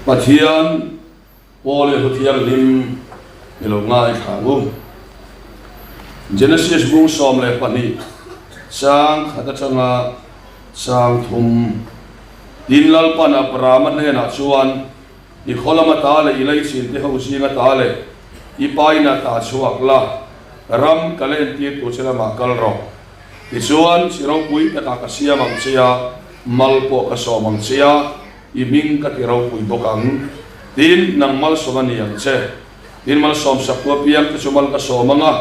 Pathian Aw leh Hu Thianghlim i lo ngaithla ang u. Genesis bung 12 chang khat atanga chang thum tin Lalpan Abrahama hnenah chuan I khaw lama ta leh i leichin te ho zinga ta leh i pa inah tah chhuak la, ram ka lentir tur che lamah kal rawh. Tichuan, chi ropui takah ka siam ang che a, mal pawh ka sawm ang che a, i hming ka ti ropui bawk ang. Tin, nang malsawm a ni ang che. Tin, malsawm saktu apiang te chu mal ka sawm ang a,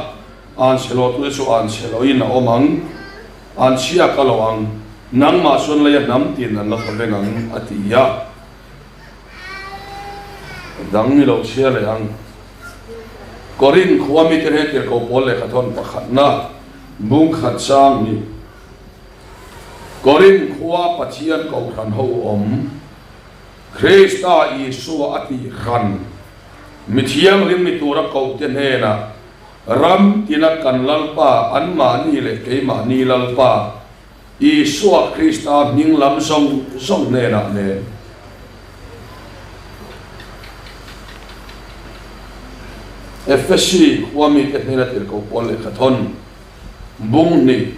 an chhe lawhtute chu an chhe loin a awm ang, an chhia ka lo ang, nangmah chuan leia hnam tin an la thaw veng ang, a ti a. Dang ni lo chhia leh ang. Korinth khua mite he tirhkoh pawl lehkha thawn pakhatna bung khat chang ni. Korinth khua Pathian kohhran ho awm, Krista Isua a tih hran, mi thianghlim ni tura kohte hnenah ram tina kan Lalpa anmahni leh keimahni Lalpa Isua Krista hming lam zawng zawng hnenah nen. Efesi khua mite hnena tirhkoh pawl lehkha thawn bung hnih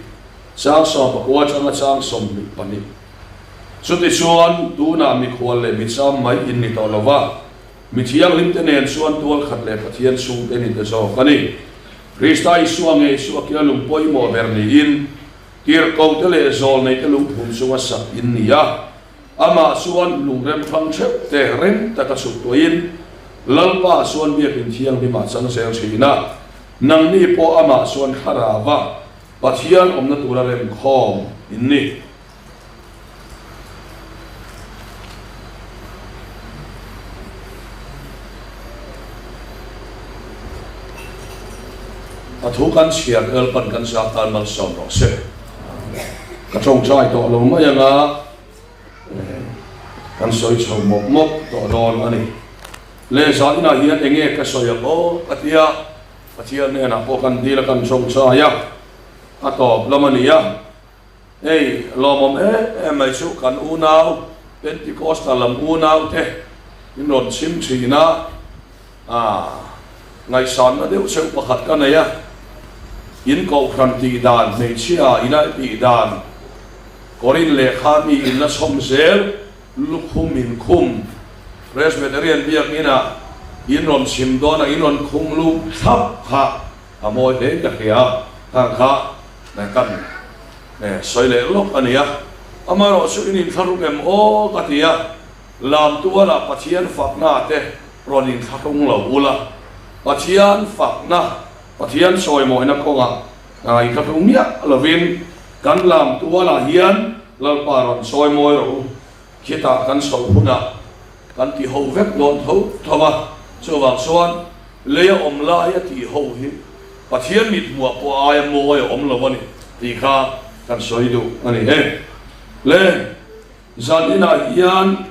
chang 19 atanga chang 22. Chutichuan, tunah mikhual leh micham mai in ni tawh lo va, mi thianghlimte nen chuan tual khat leh Pathian chhungte ni ta zawk a ni. Krista Isua ngei chu a kila lung pawimawh ber niin, Tirhkohte leh zawlneite lungphum chunga sak in ni a, amah chuan lungrem hrang theuh te rem taka chhuk tuahin Lalpa chuan biakin thianghlimah chang zel thin a, nangni pawh amah chuan thlarauva Pathian awmna tura remkhawm in ni. A thu kan chhiar Lalpan kan zak tan malsawm rawh se. Ka tawngtai tawh lo mai anga kan sawi chho mawp mawp tawh dawn a ni. Lehzah inah hian enge ka sawi ang aw ka tia Pathian hnenah pawh kan dil a kan tawngtai a, a tawp lam a ni a. Hei lawmawm em em mai chu kan unau Pentecostal lam unau te min rawn chhim thin a, ah ngaihsanna deuh cheuh pakhat ka nei a, in kohhran tih dan hmeichhia ina tih dan Korin lehkha mi in la chhawm zel lukhum in khum Presbyterian biakinah in rawn chhim dawn a in rawn khum lu thlap kha a mawi hle ka hria khang kha kan sawi leh lawk a ni a, amaherawh chu in inthlahrung em aw ka ti a, lam tualah Pathian fakna te rawn inthlahrung lo ula, Pathian fakna, Pathian sawimawina kawngah inthlahrung miah lovin kan lam tualah hian Lalpa rawn sawimawi rawh u, khitah kan chhoh hunah kan ti ho vek dawn tho tho a, chuvang chuan leia awm laia tih ho hi Pathian mit hmuah pawh aia mawi a awm lo a ni tih kha kan sawi duh a ni e. Le, zan inah hian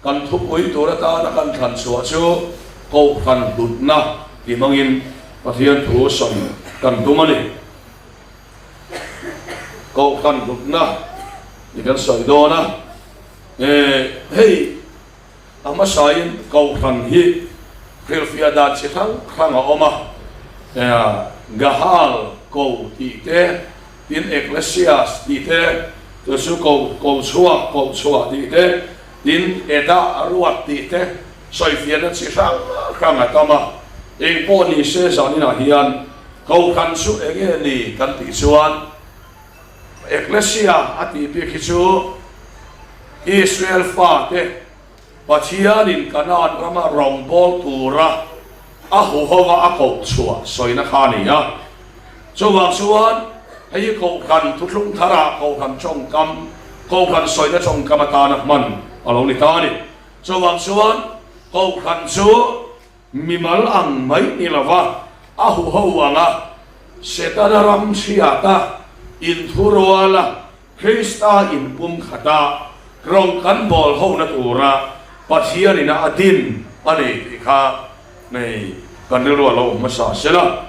kan thupui tur atana kan thlan chhuah chu Kohhran hlutna tih hmangin Pathian thu sawi kan tum a ni. Kohhran hlutna tih kan sawi dawn a, hei A hmasain Kohhran hi hrilhfiah dan chi hrang hrang a awm a, Gahal ko tih te, tin Eklesias tih te, chu chu ko ko chhuak koh chhuah tih te, tin Edah ruat tih te sawifiahna chi hrang hrang a tam a. Eng pawh ni se zaninah hian Kohhran chu eng nge ni kan tih chuan, Eklesia a tih bik hi chu Israel fate Pathianin Kanaan rama rawngbâwl tura a huhova a koh chhuah sawina kha a ni a. Chuvang chuan hei hi Kohhran thuthlung tharah Kohhran tawngkam, Kohhran sawina tawngkam atana hman a lo ni ta a ni. Chuvang chuan Kohhran chu Mimal ang mai ni lova a huho anga Setana ram chhiata inthuruala Krista inpumkhata rawng kan bawl hona tura Pathianin a din a ni tih kha nei kan rilru a lo awm hmasa sela.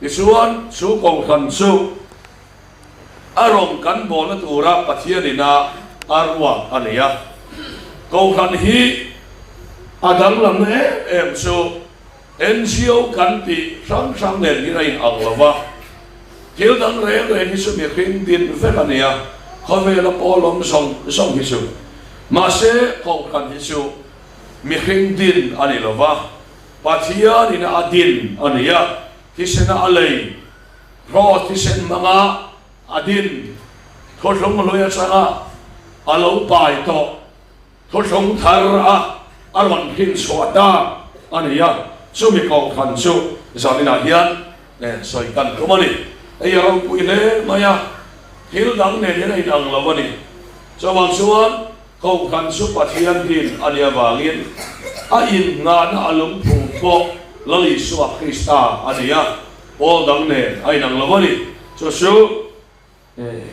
Tichuan chu kohhran chu a rawng kan bawlna tura Pathianin a a ruat a ni a. Kohhran hi. A danglamna em em chu NGO kan tih hrang hrang nen hian a in ang lo va, thil dang reng reng hi chu mihring din vek a nia, khawvela pawl awm zawng zawng hi chu. Mahse, kohhran hi chu mihring din a ni lo va, Pathianin a din a ni a, thisena a lei, Kraws thisen hmanga a din, thuthlung hlui atanga a lo pai tawh. Thuthlung thar a a rawn hrin chhuah ta a ni a, chumi kohhran chu zaninah hian sawi kan tum a ni. Hei a ropui hle mai a, thil dang nen hian a inang lo a ni. Chuvang chuan kohhran chu Pathian din a nih avangin a innghahna a lungphum pawh Lal Isua Krista a ni a, pawl dang nen a inang lo a ni. Chu chu.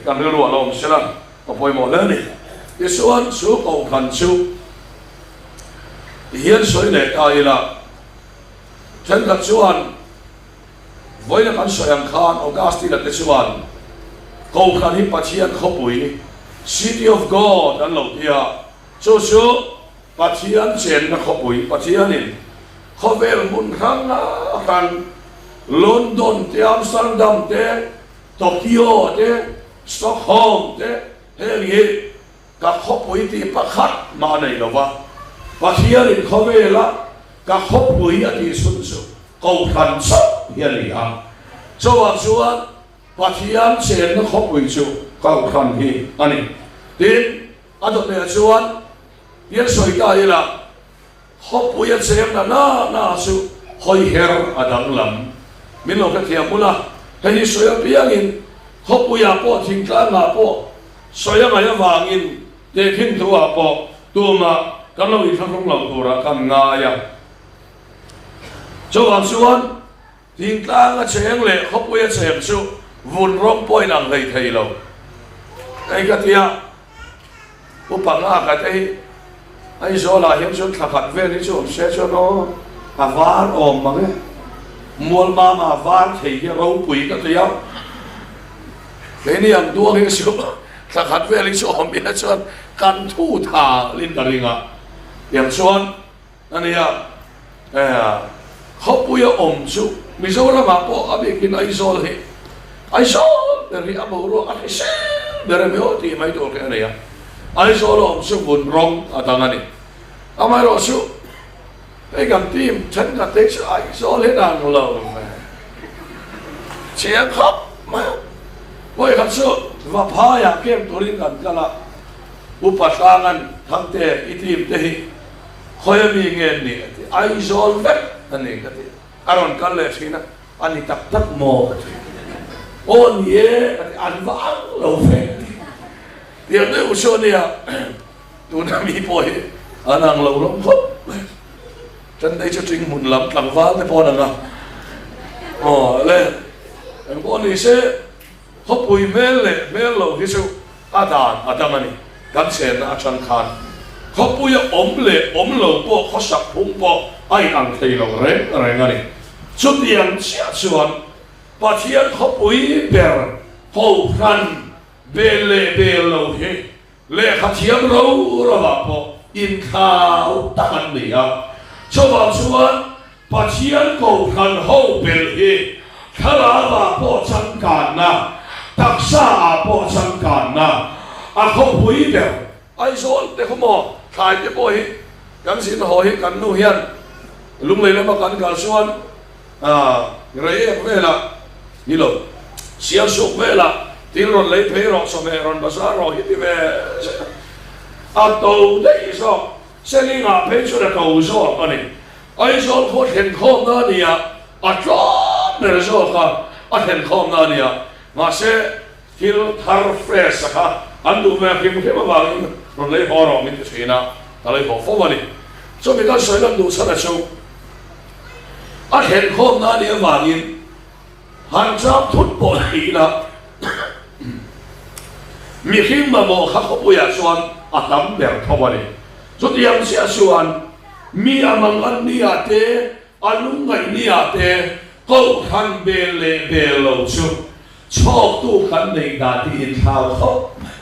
Kan rilru a lo awm sela a pawimawh hle a ni. Tichuan chu kohhran chu tihian sawi leh ta ila, thenkhat chuan vawiina kan sawi ang khan Augustine-a te chuan kohhran hi Pathian khawpui, City of God, an lo ti a, chu chu Pathian chenna khawpui, Pathianin khawvel hmun hrang hrang London te, Amsterdam te, Tokyo te, Stockholm te heng hi ka khawpui tih pakhat mah a nei lo va, Pathianin khawvela ka khawpui a tih chhun chu Kohhran chauh hi a ni a. Chuvang chuan Pathian chenna khawpui chu Kohhran hi a ni. Tin, a dawtneh chuan tian sawi ta ila, Khawpui a cheng na na na chu hawi her a danglam. Min lo hrethiam bul a, hei hi sawi apiangin khawpuiah pawh thingtlangah pawh sawi a ngaih avangin tehkhin thuah pawh tumah kan lo inthlahrung lo turah kan ngai a. Chuvang chuan Thingtlang a cheng leh khawpui a cheng chu vun rawng pawh in ang hlei thei lo. Hei ka tia upa nghak a te hi Aizawl ah hian chuan thla khat vel hi chu awm se chuan aw a var awm mang e. Mualmama a var thei hi a ropui ka tia. Keini ang duang hi chu thla khat vel hi chu awm ila chuan kan thu tha lin ka ring a. Tiang chuan A nia, khawpuia awm chu Mizoramah pawh a bikin Aizawl hi, Aizawl ber hi a boruak a hrisel ber em aw tih mai tur khi a nei a. Aizawl a awm chu vun rawng a dang a ni. Amaherawh chu hei kan team thenkhat te hi chu Aizawl hi dang lo ve chiang khawp mai a. Vawikhat chu Vaphaiah camp turin kan kal a, Upa Hrangan Thangte i team te hi Khawi a mi nge an nih a ti, Aizawl vek a ni ka ti. A rawn kal leh thin a, a ni tak tak maw ka ti. Aw ni e ka ti, an va ang lo ve ka ti. Tiang deuh chu a nia, tuna mi pawh hi an ang lo hlawm khawp mai. Chennai chu ṭing hmun lam tlangval te pawh an ang a, aw le engpawh ni se, Khawpui hmel leh hmel lo hi chu a dan a dang a ni. Kan chenna atang khan khawpuia awm leh awm lo pawh khawsak phung pawh a inang thei lo reng reng a ni. Chutiang chiah chuan Pathian khawpui ber Kohhran bel leh bel lo hi Lehkha thiam ro rovah pawh inthlau tak an ni a, chuvang chuan Pathian Kohhran ho belh hi thlarauah pawh changkanna, taksaah pawh changkanna a khawpui ber. Aizawl te khaw maw thlai te pawh hi kan zin haw hi kan nu hian Lunglei lama kan kal chuan Reiek velah ni lo, Sialsuk velah thil rawn lei phei rawh, chawhmeh rawn bazar rawh hi ti ve zet a. A to daih zawk, Selingah phei chuan a to zawk a ni. Aizawl khua thlenkhawmna a nia, a tlawm ber zawk a, a thlenkhawmna a nia. Mahse, thil thar fresh a kha an duh ve hrim hrim avangin rawn lei haw rawh min ti thin a, ka lei haw fo a ni. Chumi kan sawi lan duh chhan a chu. A thlenkhawmna a nih avangin han cham thut pawh thei ila mihring mamawh kha khawpuiah chuan a tam ber tho a ni. Chutiang chiah chuan mi a mangan niah te, a lungngaih niah te kohhran bel leh bel lo chu Chhawktu kan neih dan hi inthlau khawp mai.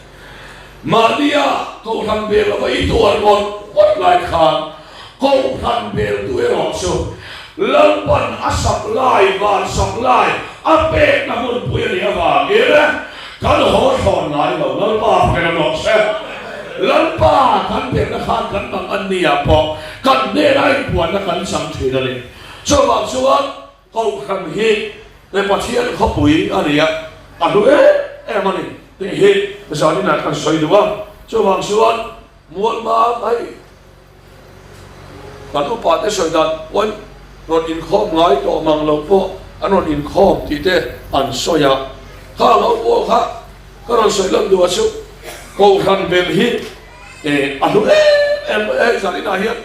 Mahnia Kohhran bel lova i tuar ngawt ngawt lai khan Kohhran beltu erawh chu Lalpan a supply, van supply, a pekna hmunpui a nih avangin kan haw thlawn ngai lo. Lalpa fakin a rawh se. Lalpa kan pekna khan kan mang an niah pawh kan hnenah inpuanna kan chang thin a ni. Chuvang chuan Kohhran hi Pathian khawpui a ni a, a hlu em em a ni tih hi zaninah kan sawi duh a. Chuvang chuan mualma mai Kan upa te sawi dan pawn rawn inkhawm ngai tawh mang lo pawh an rawn inkhawm tih te an sawi a, kha lo pawh kha ka rawn sawi lam duh a chu Kohhran bel hi a hlu em em mai a, hei zan inah hian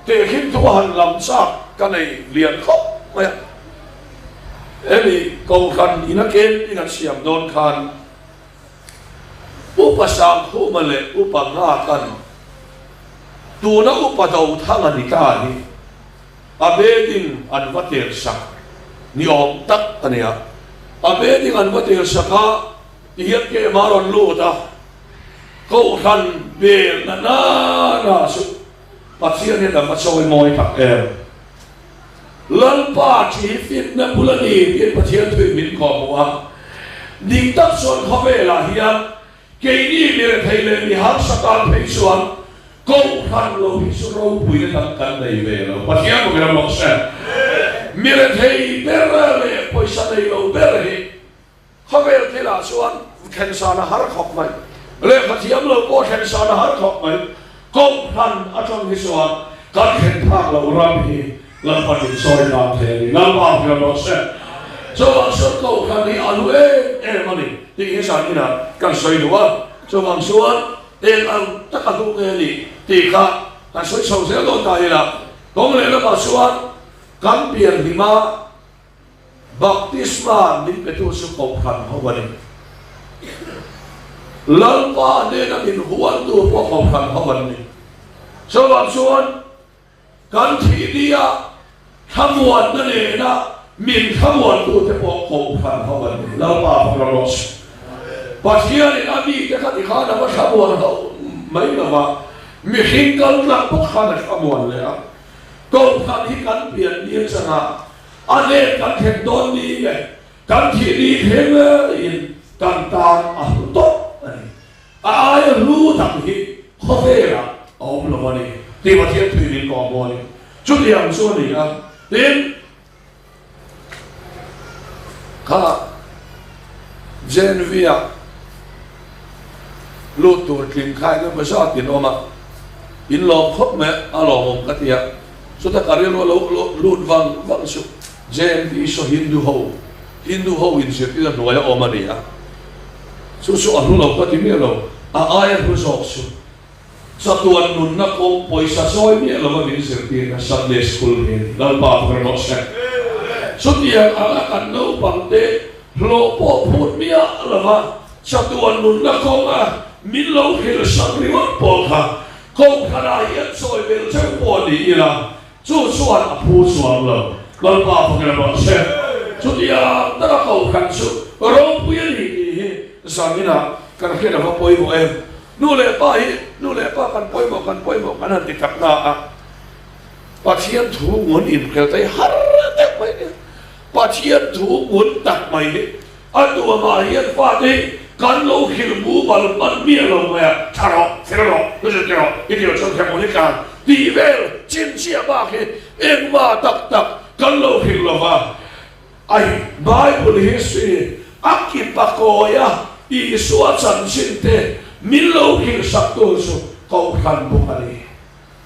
tehkhin thu a han lam chak ka nei lian khawp mai a, hemi Kohhran ina camping an siam dawn khan Upa Sangkhuma leh Upa Ngaka'n tuna Upa Dothanga ni ta hi a bedding an va tel sak ni awm tak a ni a. A bedding an va tel sak a ti hian keimah a rawn lut a, Kohhran bel na nana chu Pathian hian a va chawi mawi tak em. Lalpa thi hi finna bul a ni tiin Pathian thuin min kawhhmuh a. Dik tak chuan khawvelah hian keini mi rethei leh mi harsa tan phei chuan Kohhran lo hi chu ropuina dang kan nei ve lo. Pathian bawkin a rawh se. Mi rethei ber leh pawisa nei lo ber hi Khawvel thilah chuan thlen san a har khawp mai. Lehkha thiam lo pawh thlen san a har khawp mai. Kohhran atang hi chuan kan thlen phak loh ram hi Lalpan min sawi tan thei a ni. Lalpa hriat rawh se. Chuvang chuan Kohhran hi a hlu em em a ni tih hi zan inah kan sawi duh a. Chuvang chuan eng ang taka hlu nge ni tih kha kan sawi chho zel dawn ta ila. Kawng lehlamah chuan kan pian hlima Baptisma min petu chu Kohhran ho a ni. Lalpa hnena min huantu pawh Kohhran ho an ni. Chuvang chuan kan thih nia thlamuanna nena min thlamuantute pawh Kohhran ho an ni. Lalpa fak ram rawh se. Pathianin a mite kha tikhan a va thlamuan ho mai lo va, mihring kal tlang bawk khan a thlamuan leh a. Kohhran hi kan pian tir changah A let kan thlen dawn ni nge kan thih ni thleng in kan tan a hlu tawp a ni. A aia hlu dang hi khawvelah a awm lo a ni tih Pathian thui min kawm maw a ni. Chutiang chu a ni a, tin kha JNV-ah lut tur tling kha engemaw zat in awm a, in lawm khawp mai a, a lawmawm ka ti a. Chuta ka rilru a lo lut vang vang chu JNV saw Hindu ho, Hindu ho inzirtirna hnuaia awm a ni a, chu chu a hlu lo ka ti miah lo, a aia hlu zawk chu chatuan nunna kawng pawisa chawi miah lova min zirtirna Sunday School hi a ni. Lalpa fak rawh se. Chutiang anga kan naupangte hlawh pawh phut miah lova chatuan nunna kawnga min lo hrilhsak ringawt pawh kha Kohhranah hian sawi vel cheu pawh ni ila, chu chuan a phu chuang lo. Lalpa fakin a rawh che. Chutiang taka Kohhran chu ropui a ni tih hi zaninah kan hriat a va pawimawh em. Nu leh pa hi nu leh pa kan pawimawh kan pawimawh kan han ti tak na a, Pathian thu ngun inkhel te hi har deuh mai nia. Pathian thu ngun tak mai hi A tuamah hian fate hi kan lo hrilh mumal hman miah lo mai a, tha rawh, fel rawh, hnuchhun ti rawh, i tir chuan hremhmun i tlan tih vel chhinchhiah bak hi engmah tak tak kan lo hrilh lo va. Ai, Bible history a kip a kawi a, Isua chanchin te min lo hrilh sak tu chu Kohhran bawk a ni.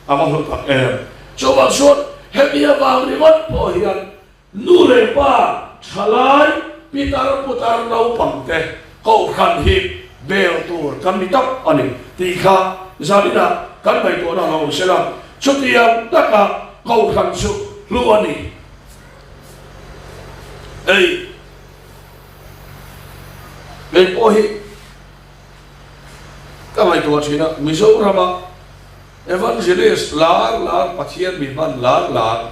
A va hlu tak em! Chuvang chuan hemi avang ringawt pawh hian Nu leh pa, thalai, pitar putar naupang te Kohhran hi bel tur kan ni tak a ni tih kha zaninah kan ngaihtuahna lo awm sela, chutiang taka Kohhran chu hlu a ni. Hei kei pawh hi ka ngaihtuah thin a, Mizorama Evangelist lar lar Pathian mi hman lar lar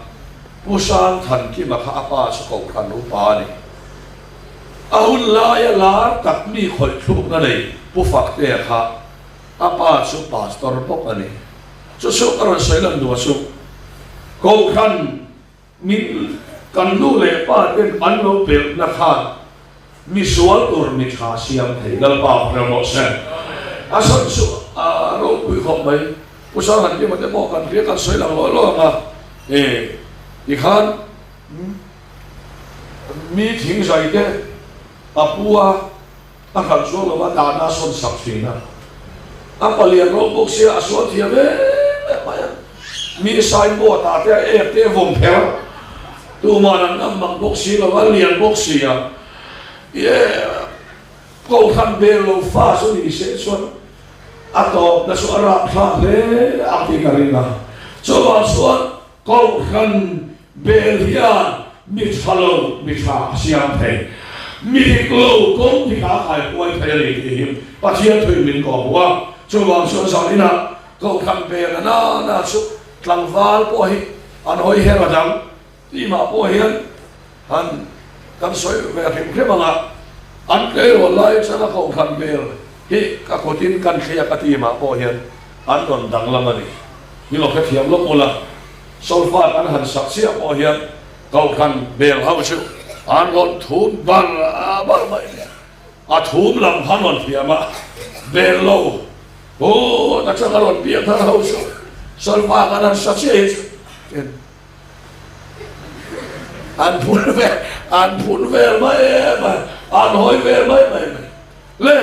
Pu Sangthankima kha a pa chu Kohhran upa a ni. A hun laia lar tak mi khawih thlukna nei Pu Faktea kha a pa chu Pastor bawk a ni. Chu chu ka rawn sawi lan duh a chu. Kohhran min kan nu leh pa ten an lo belhna khan misual tur mi tha siam thei Lalpa ram rawh se. A sawn chu a ropui khawp mai. Pu Sanghan Kima te pawh kan hria kan sawi lang lawih lawih ang a, e tikhan mi thingzai te a pu a, A hralh chuang lova dahna a sawn sak thin a. A palian rawng bawk sia a sual thiam em em mai a. Mi signboard ah te a ek te a vawm pher. Tuman an ngam mang bawk si lova a lian bawk si a. Ie kohhran bel lo fa chu ni se chuan a tawpna chu a rapthlak hle ang tih ka ring a. Chuvang chuan Kohhran bel hian mi tha lo mi tha a siam thei. Mi dik lo kawng dik a kaipuai thei a ni tih hi Pathian thuin min kawh bawk a. Chuvang chuan zan inah Kohhran bel a na na chu tlangval pawh hi an hawi her a dang timah pawh hian han kan sawi ve hrim hrim ang a, an tleirawl lai atanga Kohhran bel hi ka kutin kan thliak a timah pawh hian an rawn danglam a ni. Ni lo hrethiam lawk ula, solfa kan han sak chiah pawh hian Kohhran bel ho chu an rawn thum bar bar mai nia. A thum lam khan rawn thiam a, bel lo hun atanga rawn piang thar ho chu solfa kan han sa chiah hi chu an phun vel an phun vel mai mai, an hawi vel mai mai mai le.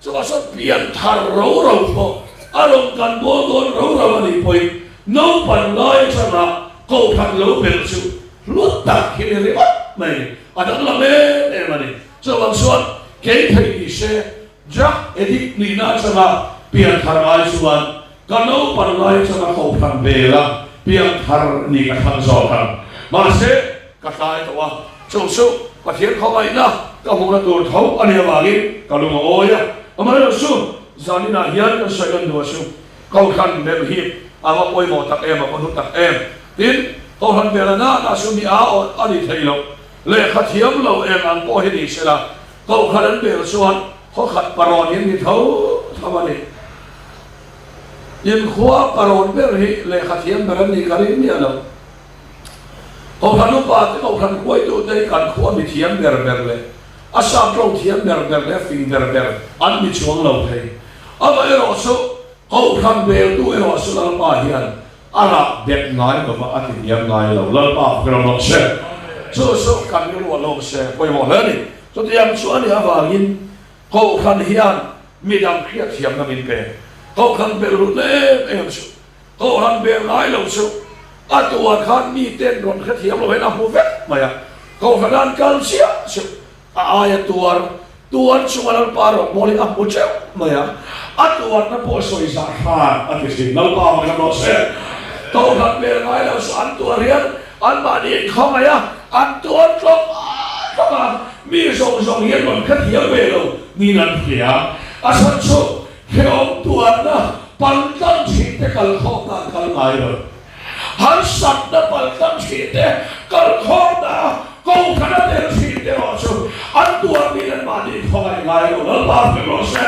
Chuvah chuan pian thar ro ro pawh a rawn kan bawl dawn ro ro a nih pawhin naupan lai atanga kohhran lo belh chu hlut tak hi ni ringawt mai ni. A danglam em em a ni. Chuvang chuan kei thei ni se drug addict nihna atanga pian thar ai chuan ka naupan lai atanga kohhran bela pian thar ni ka thlang zawk ang. Mahse. Ka tlai tawh a, chu chu Pathian khawngaihna ka hmuhna tur tho a nih avangin ka lung a awi a. Amaherawhchu, zaninah hian kan sawi lan duh a chu Kohhran belh hi a va pawimawh tak em, a va hlu tak em. Tin, Kohhran belh a nana chu mi a awt a ni thei lo, lehkha thiam lo eng ang pawh hi ni sela, Kohhran an belh chuan khawkhat parawn hi an ni tho tho a ni. Inkhua parawn ber hi lehkha thiam ber an nih ka ring miah lo. Kohhran upa te kohhran huaitute hi kan khua mi thiam ber ber leh a sap ṭawng thiam ber ber leh a fing ber ber an ni chuang lo thei. Amaherawh chu kohhran beltu erawh chu Lalpa hian a rah bet ngai lova a ti hniam ngai lo. Lalpa ber rawh se. Chu chu kan rilru a lawm se pawimawh hle a ni. Chutiang chu a nih avangin kohhran hian midang hriatthiamna min pe. Kohhran belh rutna em em chu Kohhran bel ngai lo chu a tuar khan miten rawn hrethiam lo hian a hmu vek mai a, Kohhran an kal chiah chu a aia tuar tuar chunga Lalpa rawngbâwl hi a hmu teuh mai a, a tuarna pawh sawi zah hran a ti thin. Lalpa hmangin a rawh se. Kohhran bel ngai lo chu an tuar hian anmahni inkhawngaih a, an tuar tlawm tlawm a, mi zawng zawng hian rawn hrethiam ve lo niin an hria. A chhan chu Hrehawm tuarna paltlang thinte kalkhawmna an kal ngai lo. Harsatna paltlang thinte kalkhawmna kohhran a tel thinte erawh chu an tuarnin an mahni khawngaih ngai lo. Lalpa hre rawh se.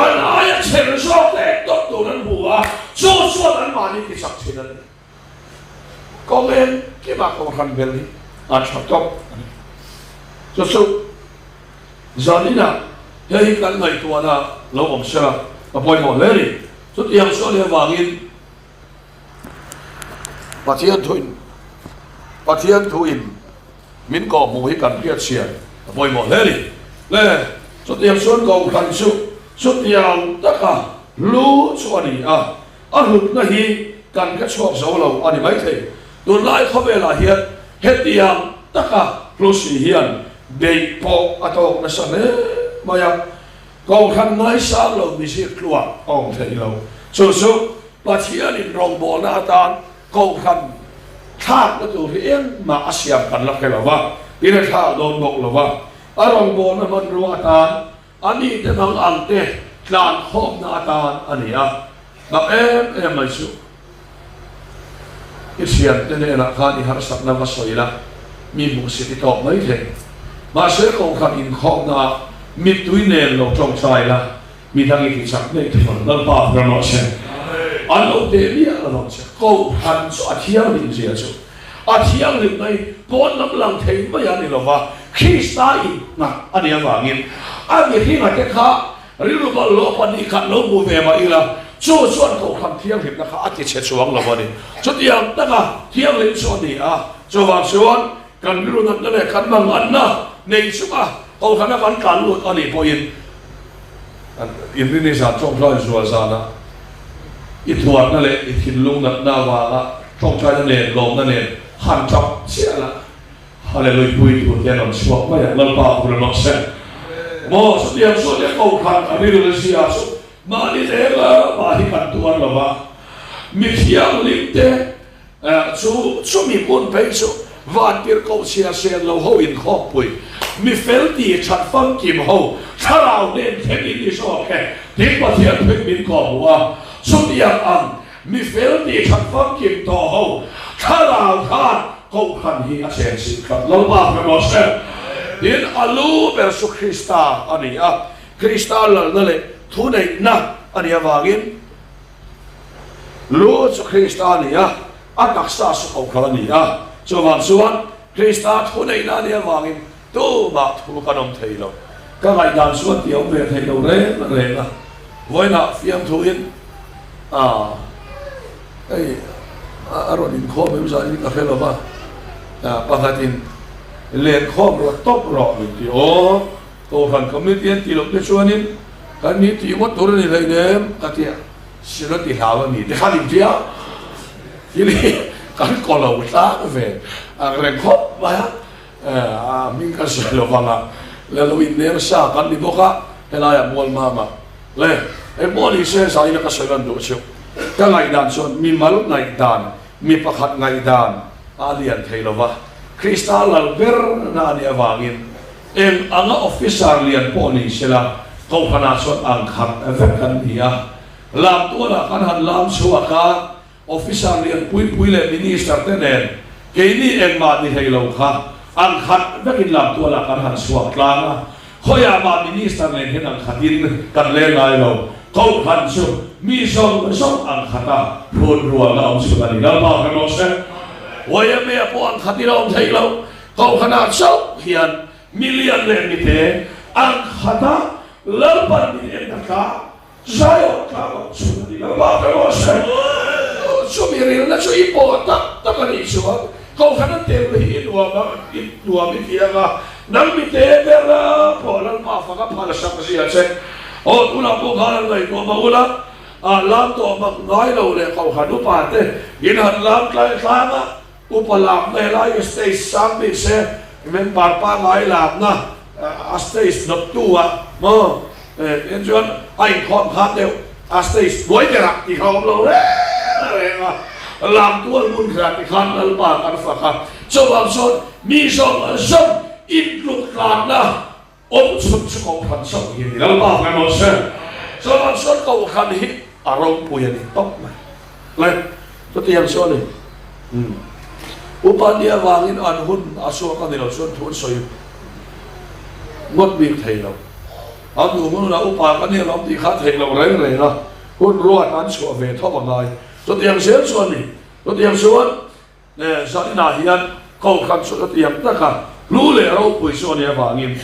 An aia chher zawk te eng tawp tur an hmu a, chu chuan an mahni tichak thin a ni. Kawng engkimah kohhran bel hi a tha tawp a ni. Chu chu zaninah hei hi kan ngaihtuahna lo awm sela a pawimawh hle a ni. Chutiang chu a nih avangin Pathian thuin Pathian thuin min kawhhmuh hi kan hriatchhiat a pawimawh hle a ni. Le chutiang chuan kohhran chu chutiang taka hlu chu a ni a. A hlutna hi kan hre chhuak zo lo a ni maithei. Tunlai khawvelah hian hetiang taka hlusi hian beih pawh a tawk nasa hle mai a, Kohhran ngaisang lo mizir tluah a awm thei lo. Chu chu Pathianin rawngbawlna atan Kohhran thlakna tur hi engmah a siam kan la hre lo va, tin a thlak dawn bawk lo va. A rawngbawlna hmanrua atan A mite hmang ang te tlan khawmna atan a ni a, mak em em mai chu. I thiante hnenah khan i harsatna va sawi la, mi hmuhsit i tawk mai thei. Mahse kohhran inkhawmnaah mittui nen lo tawngtai la, midang i tichak ngei thei ang. Lalpa ram rawh se. An lo teh miah lo. lovang che. Kohhran chu a thianghlim zia chu a thianghlimna hi pawn lam lang thei mai a ni lova, Krista innghat a nih avangin a mihringa te kha rilru bawlhhlawh pahnih khat lo hmu ve mah ila, chu chuan kohhran thianghlimna kha a ti chhe chuang lo a ni. Chutiang taka thianghlim chu a ni a, chuvang chuan kan rilru natna leh kan manganna nei chunga kohhrana kan tlan lut a nih pawhin, Inrini zan tawngtai zual zanah i thuarna leh i thinlung natna avanga tawngtaina nen lawmna nen han tap chiah la, Hallelui pui tur te an rawn chhuak mai ang, Lalpa phur rawh se. Maw chutiang chuan e kohhran a rilru zia chu mahni leng mah hi kan tuar lo va, mi thianghlim te Chu chumi hmun phei chu vantirhkoh chhia sen lo ho inkhawmpui, mi fel ti that famkim ho thlarau nen thleng in ni zawk e tin Pathian thuin min kawhhmuh a, chutiang ang mi fel ti that famkim tawh ho thlarau khan kohhran hi a chen chilh tlat Lalpa hre rawh se. Tin, a lu ber chu Krista a ni a, Krista lalna leh thuneihna a nih avangin, Lu chu Krista a ni a, a taksa chu kohhran a ni a. Chuvang chuan Krista thuneihna a nih avangin tumah thu kan awm thei lo. Ka ngaihdan chuan tih a awm ve thei lo reng reng a. Vawiinah fiamthuin a hei a rawn inkhawm em zan in ka hre lo va, pakhatin lenkhawm rawh tawp rawh min ti aw. Kohhran committee an tih loh te chuanin kan ni tih ngawt tur a ni hleinem a ti a, sin a ti hlau a ni te khan intia thil hi kan kaw lo tlang ve ang reng khawp mai a, a hming kan sawi lo vang a, la lo innem sa kan ni bawk a, helaiah Mualmama le engpawh ni se zaina ka sawi lan duh chu ka ngaihdan chuan mimal ngaihdan mi pakhat ngaihdan a lian thei lo va, Krista lal ber na a nih avangin Eng anga officer lian pawh ni sela, kohhranah chuan ang khat vek kan ni a. Lam tualah kan han lam chhuak a, officer lian pui pui leh minister te nen keini engmah ni hlei lo kha ang khat vekin lam tualah kan han chhuak tlang a. Khawiah mah minister nen hian ang khatin kan leng ngai lo. Kohhran chu mi zawng zawng ang khata hrut rualna awm chhun a ni. Lalpa hre rawh se. YMA pawh ang khatin a awm theih lo. Kohhranah chauh hian milian leh mite an khat a, Lalpan min en a tla, Zion tlang awm chhun a ni lo va ka rawh se. Chumi rilna chu i pawh tak tak a nih chuan Kohhran a tel hi i nuam a, i nuam i ti ang a, nang mite ber pawh Lalpa fak a phal sak zia che. Aw tunah pawh khan an ngaihtuah mah ula, lam tawh mak ngai lo leh Kohhran upa te in han lam tlai tlang a, Upa lakna helai stage sang bik se member pangngai lakna a stage nawttu ah maw en chuan a inkhawm khan deuh a stage hnuai berah tih kha a awm lo reng reng a, lamtual hmun kherah ti khan Lalpa kan fak a, chuvang chuan mi zawng zawng intluk tlanna Awm chhun chu Kohhran chauh hi a ni. Lalpa hmel rawh se. Chuvang chuan Kohhran hi a ropui a ni tawp mai. Le, chutiang chu a ni. Umm. Upa nia vangin an hun a chhuak a ni lo chuan thu an sawi ngawt bik thei lo. An duh hunah upa ka nia lawm tih kha theih lo reng reng a, hun ruat an chhuah ve tho a ngai. Chutiang zel chu a ni. Chutiang chuan Zaninah hian Kohhran chu hetiang taka hlu leh ropui chu a nih avangin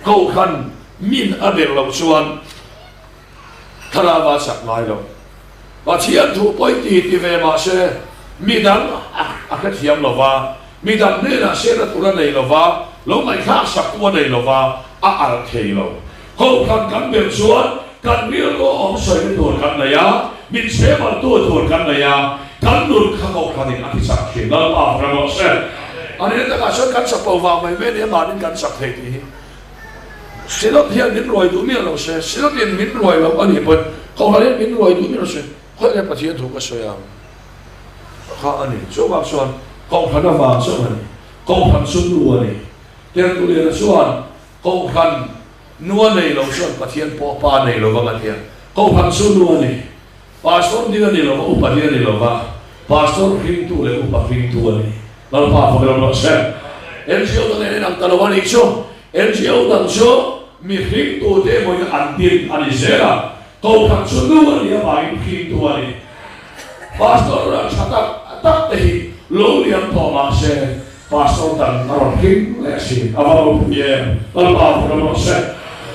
Kohhran min a ber loh chuan thlarau a chak ngai lo. Pathian thu pawi ti ti ve mah se midang a hrethiam lo va, midang hnenah sehna tur a nei lo va, lo ngaihthlak saktu a nei lo va, a alh thei lo. Kohhran kan ber chuan kan rilru awm sawina tur kan nei a, min chhemaltu tur kan nei a, kan nun kha Kohhranin a tichak thin. Lalpa hre rawh se. A nih takah chuan kan chapo vang mai mai a ni a, mahnin kan chak thei tih hi Synod hian min ruai duh miah lo se, Synod in min ruai lo a nih pawhin Kohhran hian min ruai duh miah lo se, khawiah nge Pathian thu ka sawi ang kha a ni. Chuvang chuan Kohhran avang chauh a ni, Kohhran chu nu a ni. Tertuliana chuan Kohhran nu a nei lo chuan Pathian pawh pa nei lo vang a tia. Kohhran chu nu a ni. Pastor ding a ni lo va, upa ding a ni lo va, Pastor hringtu leh upa hringtu a ni. Lalpa fak ram rawh se. NGO dang nen inang ta lo a nih chu. NGO dang chu mi hringtu te emawin an din a ni zel a. Kohhran chu nu a nih avangin hringtu a ni. Pastor tha tak tak te hi lo liam tawh mah se Pastor dang a rawn hring leh thin. A va ropui em! Lalpa vun a rawh se.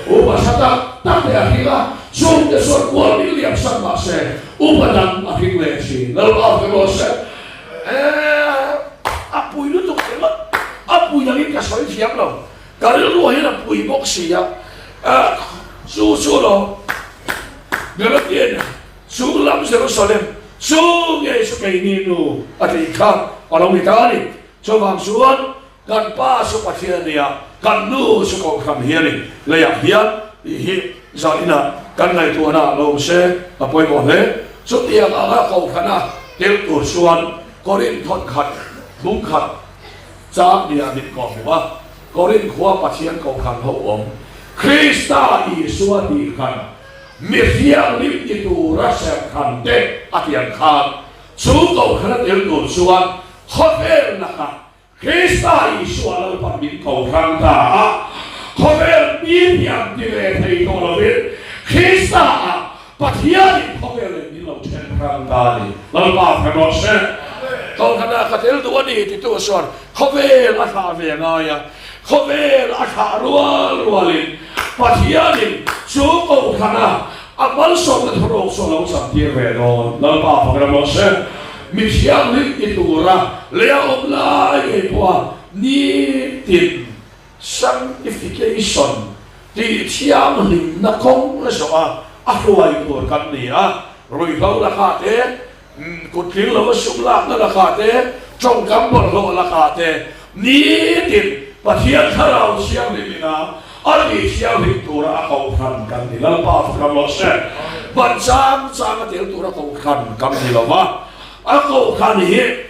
Upa tha tak tak te a hring a, chungte chuan kual min liam sak mah se upa dang a hring leh thin. Lalpa vun a rawh se. Eeh a pui lutuk ringawt, a pui dangin ka sawi thiam lo. Ka rilruah hian a pui bawk si a, chu chu lo Galatian chung lam Jerusalem chu ngei chu keini nu a tih kha a lo ni ta a ni. Chuvang chuan kan pa chu Pathian a ni a, kan nu chu Kohhran hi a ni. Leiah hian tih hi zan inah kan ngaihtuahna ah lo awm se a pawimawh hle. Chutiang anga Kohhrana tel tur chuan Korinth thawnkhat bungkhat Chang nia min kawh hmuh a, Korinth khua Pathian Kohhran ho awm, Krista Isua tih khan mi thianghlim ti tura serhkhan te a tiang khan, chu Kohhran a tel tur chuan khawvel lakah Krista Isua Lalpan min kohhran ta a, khawvel mi thiam ti ve thei tawh lovin Krista ah Pathianin khawvel leh min lo then hrang ta a ni. Lalpa hre rawh se. Kohhranah ka tel duh a ni titu chuan khawvel a thlah ve ngai a, khawvel a thlah rual rualin Pathianin chu kohhrana a malsawmna thuruk chu a lo chamtir ve dawn. Lalpa fak ram rawh se. Mi thianghlim ti tura lei a awm lai ngei pawha nitin Sanctification tih thianghlimna kawng zawh a a hruai tur kan ni a, ruihhlo lakah te, kuttling lova sum lakna lakah te, tawngkam bawlhhlawh lakah te, nitin Pathian Thlarau Thianghlim ina a tih thianghlim tura a kohhran kan ni. Lalpa fak rawh se. Ban chang changa tel tura kohhran kan ni lo va, a kohhran hi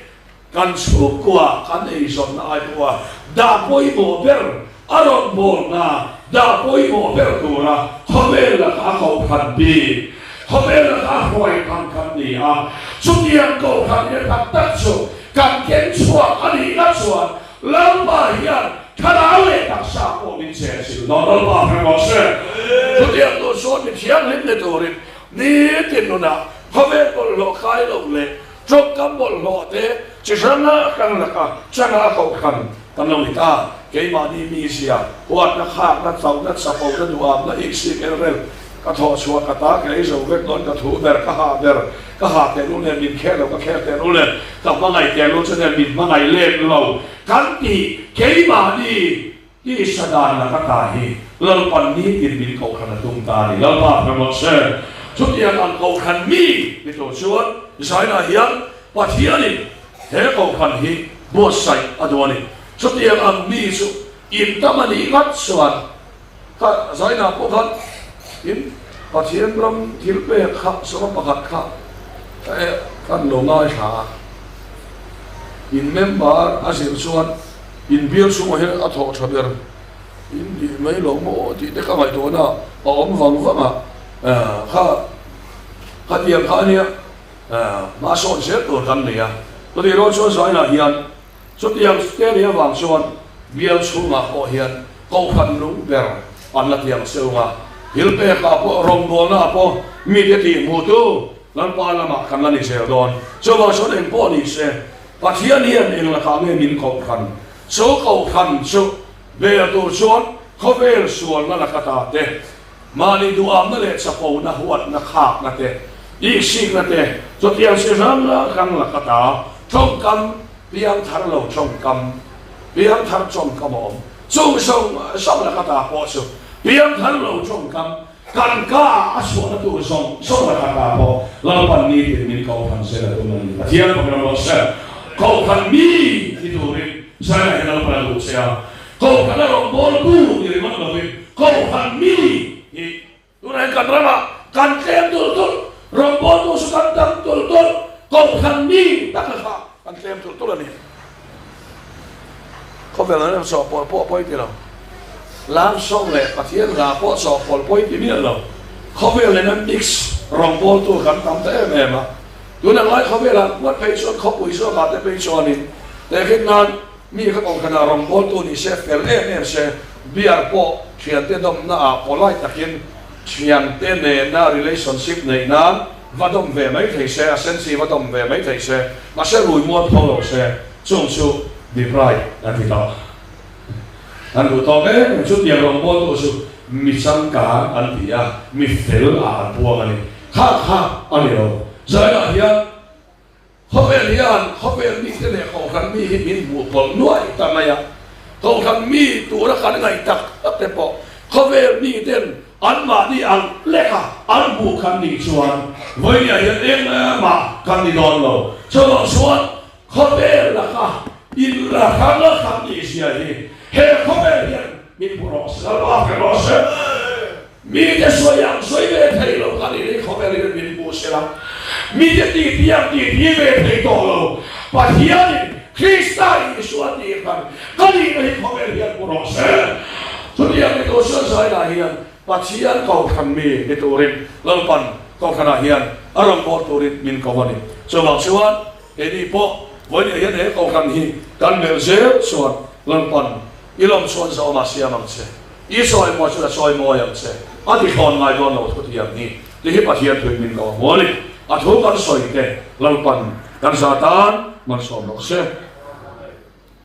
Kan chhungkua kan eizawnna ai pawha dah pawimawh ber a rawn bawlna dah pawimawh ber tura khawvel laka a kohhran bik, khawvel laka a hruai phang kan ni a. Chutiang kohhran nge tak tak chu kan ken chhuak a nih ngat chuan Lalpa hian thlarau leh taksa pawh min chehchilh dawn. Lalpa hre rawh se. Chutiang tur chuan mi thianghlim ni turin nitin nunah khawvel bawlhhlawh kai loh leh Tawngkam bawlhhlawh te chi hrang hrang laka changa kohhran kan lo ni ta. Keimahni mizia, huatna, khakna, chauhna, chapona, duhamna, iksik, elrel, ka thawh chhuah, ka ta, ka ei zo vek dawn, ka thu ber, ka ha ber, ka ha tehlul nen min khel lo, ka khel tehlul nen ka hmangaih tehlul chu nen min hmangaih lek lo kan tih keimahni Tisa dan laka ta hi Lalpan nitin min kohhran a tum ta a ni. Lalpa hre rawh se. Chutiang ang kohhran mi ni tur chuan Zaina hian Pathianin he kohhran hi buatsaih a duh a ni. Chutiang ang mi chu intam a nih ngat chuan kha Zaina pawh khan in Pathian ram thil pek kha sawma pakhat kha kan lo ngaithla a, in member a zir chuan Inbial chhungah hian a thawh tha ber in tih mai lo maw tih te ka ngaihtuahna a awm vang vang a, kha khatiang kha ania hma sawn zel tur kan nei a, chutih rual chuan zainah hian chutiang te nih avang chuan bial chhungah pawh hian kohhran nung ber an la tiang cheu a, thil pekah pawh rawngbawlna ah pawh mite tih hmuhtu Lalpa lamah kan la ni zel dawn, chuvang chuan engpawh ni se. Pathian hian eng lakah nge min kohhran? Chu kohhran chu bel tur chuan khawvel sualna laka ta te, mahni duhamna leh chapona huatna khakna te, ihsikna te, chutiang chi hrang hrang laka ta tawngkam piangthar lo tawngkam, piangthar tawngkam a awm. Chung zawng zawng laka ta pawh chu piangthar lo tawngkam Kan ka a chhuahna tur zawng zawng a khat ah pawh Lalpan nitin min kohhran zel a tum a ni. Pathian pawh ram rawh se. Kohhran mi ti turin China hian Lalpan a duh che a. Kohhran a rawngbawltu ni ringawt lovin kohhran mi hi tunah hian kan ramah kan tlem tulh tulh, rawngbawltu chu kan tam tulh tulh, kohhran mi tak lakah kan tlem tulh tulh a ni. Khawvel an rawn chawhpawlh pawh pawi ti lo. Lam sawm leh Pathian hla pawh chawhpawlh pawi ti miah lo. Khawvel nen an mix rawngbawltu kan tam ta em em a. Tuna ngai khawvelah ngawt phei chuan khawpui zawkah te phei chuanin tehkhin nan mi kha kawngkhanah rawngbawltu ni se fel em em se beer pawh thiante dawmna ah polite takin thiante nena relationship neih nan. va dawm ve mai thei se, a senchi va dawm ve mai thei se, mahse rui mualpho lo se, chung chu deprive an ti tawh. An duh tawk em em chutiang rawngbawltu chu mi changkang an ti a, mi fel ah an puang a ni. Kha kha a ni lo. Zainah hian khawvel hian khawvel mite leh kohhran mi hi min hmuh pawlh nuai ta mai a, kohhran mi tura kan ngaih tak tak te pawh khawvel miten anmahni ang leka an hmuh kan nih chuan vawinia hian engmah kan ni dawn lo. Chuvang chuan Khawvel laka in la hrang a hrang nih zia hi he khawvel hian min hmu rawh se, Lalpa hre rawh se. Mite sawi ang sawi ve thei lo kha nih hi khawvel hian min hmu se la, mite titi ang titi ve thei tawh lo, Pathianin Krista Isua tih khan ka nihna hi khawvel hian hmu rawh se. Chutiang ni tur chuan zainah hian Pathian kohhran mi ni turin Lalpan kohhranah hian a rawngbâwl turin min ko a ni. Chuvang chuan Keini pawh vawiin hian he kohhran hi kan melh zel chuan Lalpan i lawm chuan zawm a siam ang che, i chawimawi chuan a chawimawi ang che, a ti thlawn ngai dawn lo thu tiang hi ti hi Pathian thuin min ko a hmu a ni. A thu kan sawi te Lalpan kan za tan malsawm rawh se.